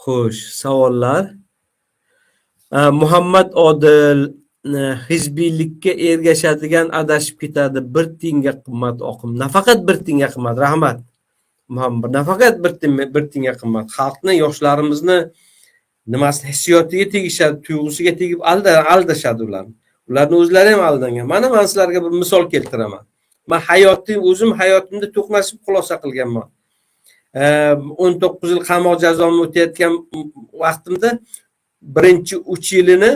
Xo'sh, savollar. Muhammad Odil: "Hizbiylikka ergashadigan adashib ketadi, bir tiyinga qimmat oqim". Nafaqat bir tiyinga qimmat, rahmat, Muhammad, nafaqat bir tiyinga qimmat, xalqni, yoshlarimizni nimasini, hissiyotiga tegishadi, tuyg'usiga tegib aldashadi ularni. Ularni o'zlari ham aldangan. Mana, man sizlarga bir misol keltiraman. Man hayotim, o'zim hayotimda to'qnashib xulosa qilganman. 19 yil qamoq jazomni o'tayotgan vaqtimda birinchi 3 yilini,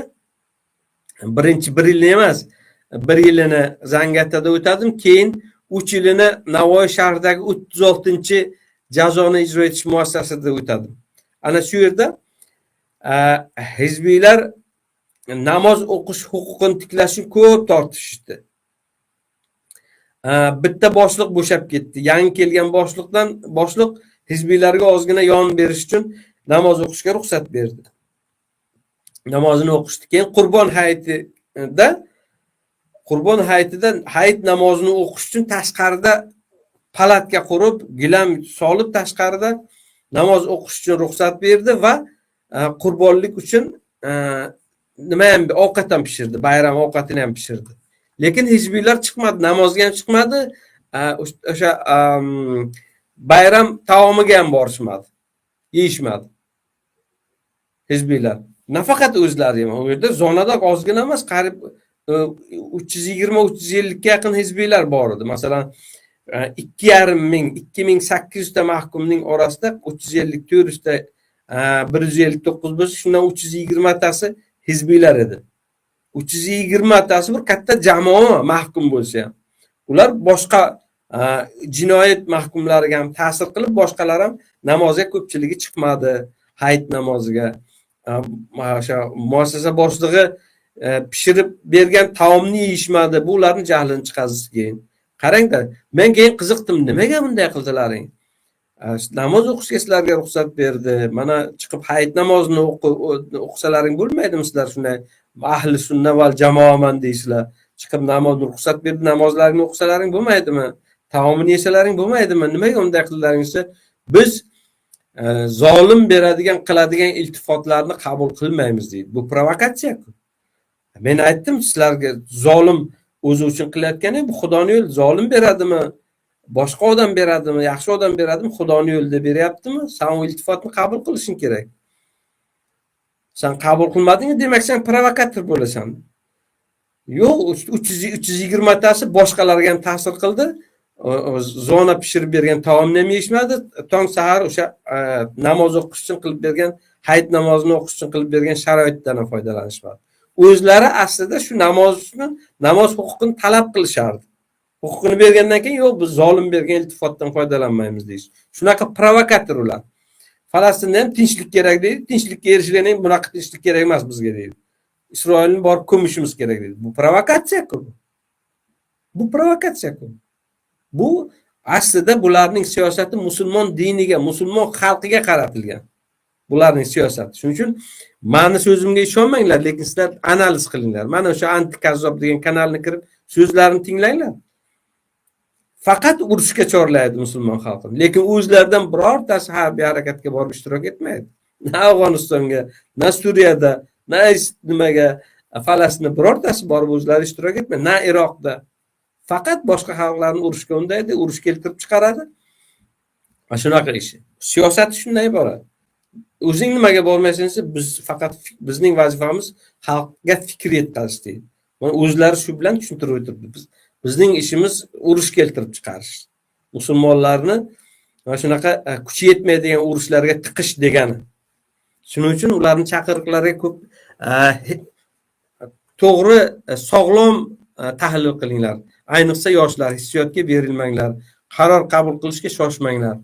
birinchi bir yilni emas, bir yilini Zangiotada o'tadim, keyin 3 yilini Navoiy shahridagi 36-jazoni ijro etish muassasasida o'tadim. Ana shu yerda hizbiylar namoz o'qish huquqini tiklash uchun ko'p tortishishdi. Bitta boshliq bo'shab ketdi. Yangi kelgan boshliqdan, boshliq hizbiylarga ozgina yon berish uchun namoz o'qishga ruxsat berdi. Namozini o'qishdi. Keyin Qurbon hayitida hayit namozini o'qish uchun tashqarida palatka qurib, gilam solib, tashqarida namoz o'qish uchun ruxsat berdi va qurbonlik uchun nima ham, ovqat ham pishirdi, bayram ovqatini ham pishirdi. Lekin hizbiylar chiqmadi, namozga ham chiqmadi, o'sha bayram taomiga ham borishmadi, yeyishmadi hizbiylar. Nafaqat o'zlari ham, u yerda zonada ozgina emas, qariyb 320, 350ga yaqin hizbiylar bor edi. Masalan, 2,5 ming, 2800 ta mahkumning orasida 350, 400 ta, 159 bo'lsa, shundan 320 tasi hizbiylar edi. 320 tasi bir katta jamoa mahkum bo'lsa ham. Ular boshqa jinoyat mahkumlariga ham ta'sir qilib, boshqalar ham namozga ko'pchiligi chiqmadi, hayit namoziga. O'sha muassasa boshlig'i pishirib bergan taomni yeyishmadi. Bu ularni jahlini chiqazdi keyin. Qarangda, men keyin qiziqdim, nimaga bunday qildilaring? Namoz o'qishga sizlarga ruxsat berdi. Mana, chiqib hayit namozini o'qisalaring bo'lmaydimi? Sizlar shunday ahli sunna val jamoaman deysizlar. Chiqib namozni ruxsat berdi, namozlaringni o'qisalaring bo'lmaydimi? Taomini yesalaring bo'lmaydimi? Nimaga unday qildilaring desa, "Biz zolim beradigan, qiladigan iltifotlarni qabul qilmaymiz", deydi. Bu provokatsiya-ku. Men aytdim, sizlarga zolim o'zi uchun qilayotgani, bu Xudoni yo'li. Zolim beradimi, boshqa odam beradimi, yaxshi odam beradimi, Xudoni yo'lida beryaptimi, san u iltifotni qabul qilishing kerak. San qabul qilmading, demak, sen provokator bo'lasan. Yo'q, 320 tasi boshqalarga ham ta'sir qildi. Zona pishirib bergan taomni ham yeyishmadi. Tong sahar o'sha namoz o'qish uchun qilib bergan, hayit namozini o'qish uchun qilib bergan sharoitdan ham foydalanishmadi. O'zlari aslida shu namozni, namoz huquqini talab qilishardi. Huquqini bergandan keyin, "Yo'q, biz zolim bergan iltifotdan foydalanmaymiz", deyish. Shunaqa provokator ular. Falastinda ham tinchlik kerak deydi, tinchlikka erishilgandan keyin, "Bunaqa tinchlik kerak emas bizga", deydi. "Isroilni borib ko'mishimiz kerak", deydi. Bu provokatsiya-ku. Bu provokatsiya-ku. Bu aslida bularning siyosati musulmon diniga, musulmon xalqiga qaratilgan. Bularning siyosati. Shuning uchun mani so'zimga ishonmanglar, lekin sizlar analiz qilinglar. Mana o'sha Antikazzob degan kanalni kirib, so'zlarini tinglanglar. Faqat urushga chorlaydi musulmon xalqini, lekin o'zlaridan birortasi harbiy harakatga borib ishtirok etmaydi. Na Afg'onistonga, na Suriyada, na nimaga, Falastinda birortasi borib o'zlari ishtirok etmaydi, na Iroqda. Faqat boshqa xalqlarni urushga undaydi, urush keltirib chiqaradi. Mana shunaqa ishi. Siyosati shundan iborat. "O'zing nimaga bormaysan?" desa, "Biz faqat, bizning vazifamiz xalqga fikr yetkazish", deydi. Mana, o'zlari shu bilan tushuntirib o'tiribdi. Bizning ishimiz urush keltirib chiqarish. Musulmonlarni mana shunaqa kuchi yetmaydigan urushlarga tiqish degani. Shuning uchun ularni chaqiriqlariga ko'p to'g'ri, sog'lom tahlil qilinglar. Ayniqsa yoshlar, hissiyotga berilmanglar. Qaror qabul qilishga shoshmanglar.